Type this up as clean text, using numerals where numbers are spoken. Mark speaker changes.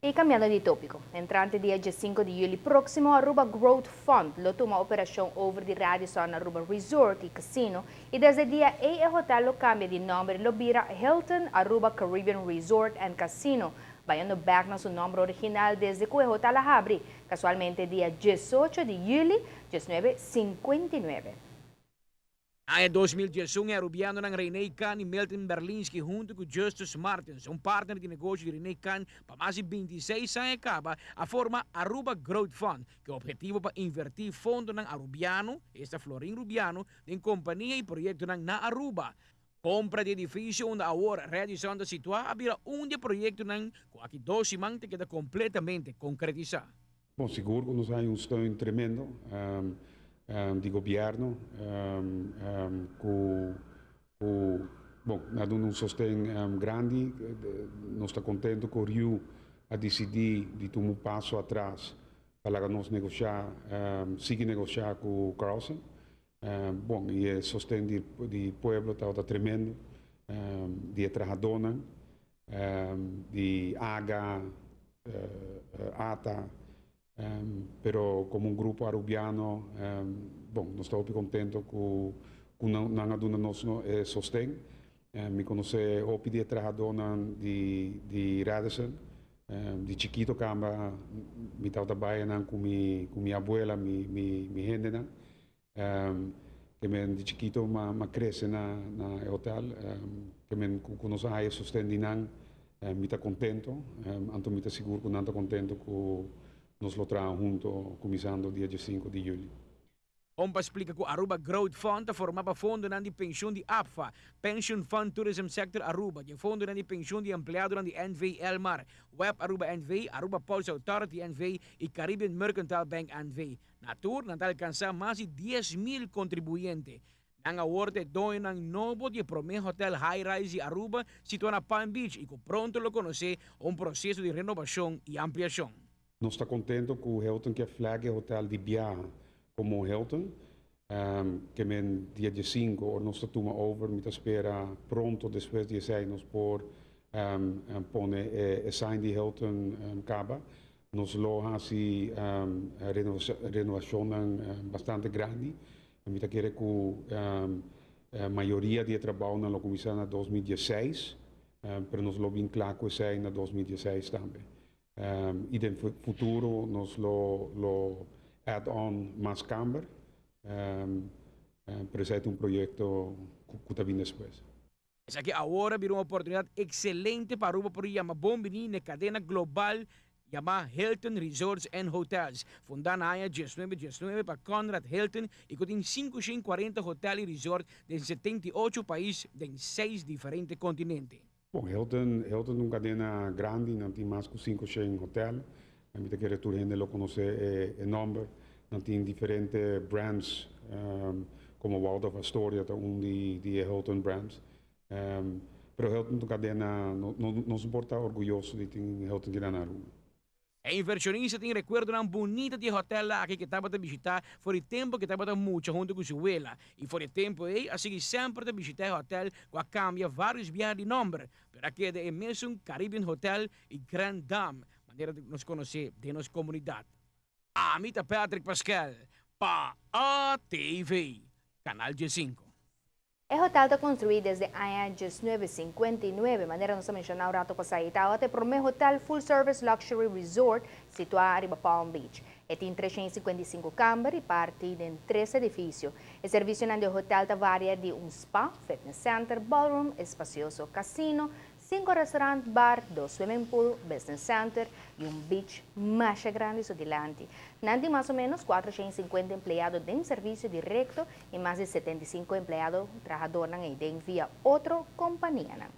Speaker 1: Y cambiando di topico, entrante dia 5 di juli proximo, Aruba Growth Fund lo tuma operacion over di Radisson Aruba Resort y Casino y desde e dia ey e hotel lo cambia di nomber, lo bira Hilton Aruba Caribbean Resort and Casino, bayendo back na su nomber original desde cu e hotel a habri, casualmente dia 18 di juli 1959.
Speaker 2: Na 2011, Arubianonan René Kahn y Milton Berlinski hunto cu Justus Martens, un partner di negoshi di René Kahn pa mas di 26 aña caba, a forma Aruba Growth Fund, cu e obhetivo pa inverti fondonan Arubiano, esta florin Rubiano, den compania y proyectonan na Aruba. Compra di edificio unda awor Radisson ta situa a bira un di e proyectonan cu aki 2 siman ta keda completamente concretisa.
Speaker 3: Bon, sigur cu nos tin un steun tremendo di gobierno cu, bon, a duna un sosten grandi. Nos ta contento cu Riu a dicidi di tuma un paso atras pa nos negocia, sigui negocia cu Carlson. Bon, y e sosten di pueblo ta tremendo, di trahadornan, di AGA, ATA, pero como un grupo arubiano, bon, nos ta contento cu nan a duna nos sosten. Mi conoce hopi di trahadornan di Radisson, di chikito caba mi tabata bay cu mi abuela, mi hendenan. Kiermen di chikito m'a crece na hotel, kiermen cu nos a sosten di nan, mi ta contento, anto mi ta sigur cu nan ta contento cu nos lo traha hunto cuminsando dia 5 di juli.
Speaker 2: Ompa a splica cu Aruba Growth Fund ta forma pa fondonan di pensioen di APFA, Pension Fund Tourism Sector Aruba, di fondonan di pensioen di empleadonan di NV Elmar, Web Aruba NV, Aruba Ports Authority NV y Caribbean Mercantile Bank NV. Na tur, nan ta alcansa mas di 10 mil contribuyente. Nan awor ta doño nobo di prome hotel high-rise di Aruba, situa na Palm Beach y cu pronto lo conoce un proceso di renobacion y ampliacion.
Speaker 3: Nos ta contento cu Hilton kier flag hotel di biaha como Hilton. Kiermen dia 5 ora nos tuma over, mi ta spera pronto despues di esey nos por pone e sign di Hilton caba. Nos lo haci renovacion bastante grandi. Mi ta kere cu mayoria di trabou lo cuminsa na 2016, pero nos lo bin cla cu esey na 2016 tambe. Y den futuro nos lo add-on mas camber, pero esey ta un proyecto cu ta bin despues.
Speaker 2: Esaki awor a bira un oportunidad excelente pa Aruba por yama bon bini na cadena global yama Hilton Resorts and Hotels. Funda na aña 1919 pa Conrad Hilton y cu tin 540 hotel y resort den 78 pais den 6 diferente continente.
Speaker 3: Bon, Hilton ta un cadena grandi, nan tin mas cu 500 hotel. Mi ta kere tur hende lo conoce e nomber. Nan tin diferente brands, como Waldorf Astoria, ta un di Hilton brands. Pero Hilton ta un cadena, no, no, nos por ta orguyoso di tin Hilton aki na Aruba.
Speaker 2: E inversionista tin recuerdo bunita di hotel aki cu e tabata bishita for di tempo cu e tabata mucha hunto cu su wela. Y for di tempo ey, a sigui semper ta bishita e hotel cu a cambia varios biaha di nomber. Pero a keda e mesun Caribbean Hotel y Grand Dame, manera nos conoce den nos comunidad. Ami ta Patrick Pascal, pa ATV, Canal G5.
Speaker 1: E hotel ta construi desde aña 1959, manera nos a menciona un rato pasa. E prome hotel full service luxury resort situa riba Palm Beach. E tin 355 camber y parti den tres edificio. E servicio di hotel ta varia di un spa, fitness center, ballroom, espacioso casino, cinco restaurant, bar, dos swimming pool, business center y un beach mas grandi su dilanti. Nan tin mas o menos 450 empleado den servicio directo y mas di 75 empleado trahador via otro compania.